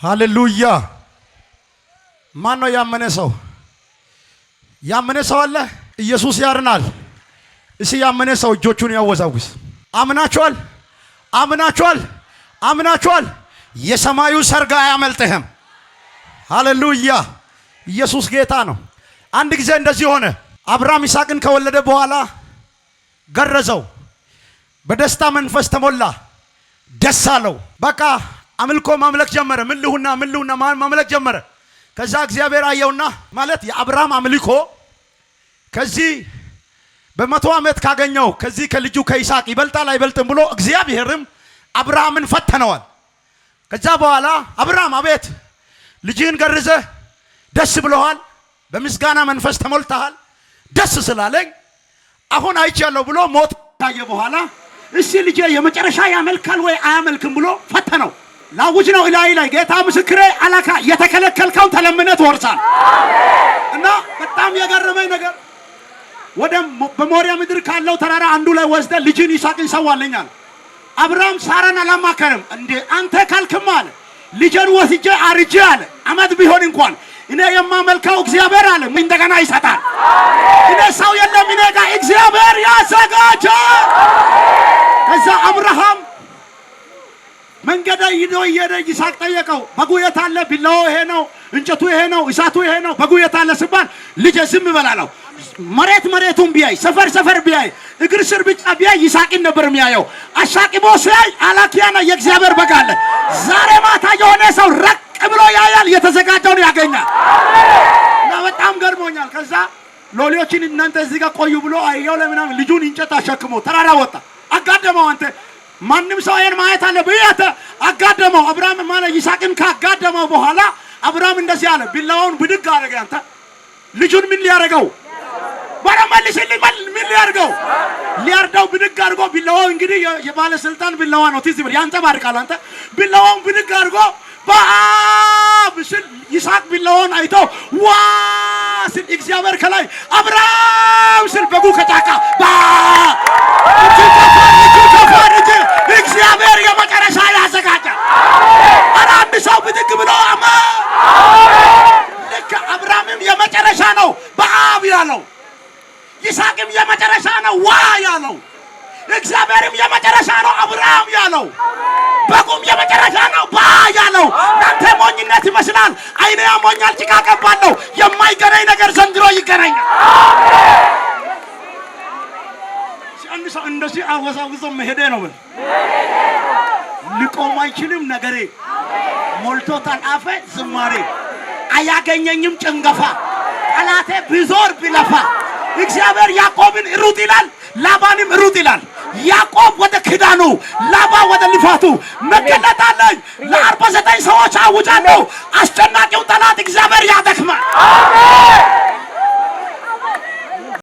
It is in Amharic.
ሃሌሉያ። ማን ነው ያመነ ሰው? ያመነ ሰው አለ? ኢየሱስ ያድናል። እሺ ያመነ ሰው እጆቹን ያወዛውዝ። አምናችኋል? አምናችኋል? አምናችኋል? የሰማዩ ሰርግ አያመልጥህም። ሃሌሉያ። ኢየሱስ ጌታ ነው። አንድ ጊዜ እንደዚህ ሆነ። አብርሃም ይስሐቅን ከወለደ በኋላ ገረዘው። በደስታ መንፈስ ተሞላ። ደስ አለው። በቃ አምልኮ ማምለክ ጀመረ። ምን ልሁና ምን ልሁና ማምለክ ጀመረ። ከዛ እግዚአብሔር አየውና ማለት የአብርሃም አምልኮ ከዚህ በ100 ዓመት ካገኘው ከዚህ ከልጁ ከይስሐቅ ይበልጣል አይበልጥም ብሎ እግዚአብሔርም አብርሃምን ፈተነዋል። ከዛ በኋላ አብርሃም አቤት፣ ልጅህን ገርዘህ ደስ ብሎሃል፣ በምስጋና መንፈስ ተሞልተሃል፣ ደስ ስላለኝ አሁን አይቻለሁ ብሎ ሞት ካየ በኋላ እስቲ ልጄ የመጨረሻ ያመልካል ወይ አያመልክም ብሎ ፈተነው። ላውጅ ነው እላይ ላይ ጌታ ምስክሬ አላካ የተከለከልከውን ተለምነህ ትወርሳል። እና በጣም የገረመኝ ነገር ወደ በሞሪያ ምድር ካለው ተራራ አንዱ ላይ ወስደህ ልጅህን ይስሐቅን ሰዋልኝ አለ። አብርሃም ሳራን አላማከርም። እንዴ አንተ ካልክማ አለ ልጄን ወስጄ አርጄ አለ አመት ቢሆን እንኳን እኔ የማመልከው እግዚአብሔር አለ እንደገና ይሰጣል። እኔ ሰው የለም እኔ ጋር እግዚአብሔር ያዘጋጃል። ከዛ አብርሃም መንገድ ሂዶ እየሄደ ይስሐቅ ጠየቀው፣ በጉ የት አለ? ቢላዋው ይሄ ነው፣ እንጨቱ ይሄ ነው፣ እሳቱ ይሄ ነው፣ በጉ የት አለ ሲባል ልጄ ዝም በል አለው። መሬት መሬቱን ቢያይ፣ ሰፈር ሰፈር ቢያይ፣ እግር ስር ብቻ ቢያይ ይስሐቅን ነበር የሚያየው። አሻቅቦ ሲያይ አላኪያና የእግዚአብሔር በግ አለ። ዛሬ ማታ የሆነ ሰው ረቅ ብሎ ያያል፣ የተዘጋጀውን ያገኛል። እና በጣም ገርሞኛል። ከዛ ሎሌዎችን እናንተ እዚህ ጋር ቆዩ ብሎ አህያው ለምናምን ልጁን እንጨት አሸክሞ ተራራ ወጣ። አጋደመው። አንተ ማንም ሰው ይሄን ማየት አለ ብያተ አጋደመው። አብርሃም ማለት ይስሐቅን ካጋደመው በኋላ አብርሃም እንደዚህ አለ፣ ቢላዋውን ብድግ አደረገ። አንተ ልጁን ምን ሊያደርገው? ባራ መልስልኝ፣ ምን ሊያደርገው? ሊያርዳው ብድግ አድርጎ ቢላዋው እንግዲህ የባለስልጣን ቢላዋ ነው፣ ትዝ ይበል ያንጸባርቃል። አንተ ቢላዋውን ብድግ አድርጎ በአብ ስል ይስሐቅ ቢላዋውን አይቶ ዋ ስል እግዚአብሔር ከላይ አብርሃም ስል በጉ ከጫካ ባ እጅ ከፍ እጅ ከፍ እጅ እግዚአብሔር የመጨረሻ ያዘጋጃል። ኧረ አንድ ሰው ብድግ ብሎ አማ ልክ አብርሃምም የመጨረሻ ነው በአብ ያለው፣ ይስሐቅም የመጨረሻ ነው ዋ ያለው፣ እግዚአብሔርም የመጨረሻ ነው አብርሃም ያለው፣ በጉም የመጨረሻ ነው ባ ያለው። እናንተ ሞኝነት ይመስላል። አይኔ ያሞኛል፣ ጭቃ ቀባለሁ። የማይገናኝ ነገር ዘንድሮ ይገናኛል። አንድ ሰው እንደዚህ አወዛውዞ መሄዴ ነው ብል ሊቆም አይችልም። ነገሬ ሞልቶታል አፌ ዝማሬ አያገኘኝም ጭንገፋ ጠላቴ ቢዞር ቢለፋ። እግዚአብሔር ያዕቆብን ሩጥ ይላል፣ ላባንም ሩጥ ይላል። ያዕቆብ ወደ ኪዳኑ፣ ላባ ወደ ልፋቱ። መገለጥ አለኝ። ለ49 ሰዎች አውጃለሁ። አስጨናቂው ጠላት እግዚአብሔር ያደክማል።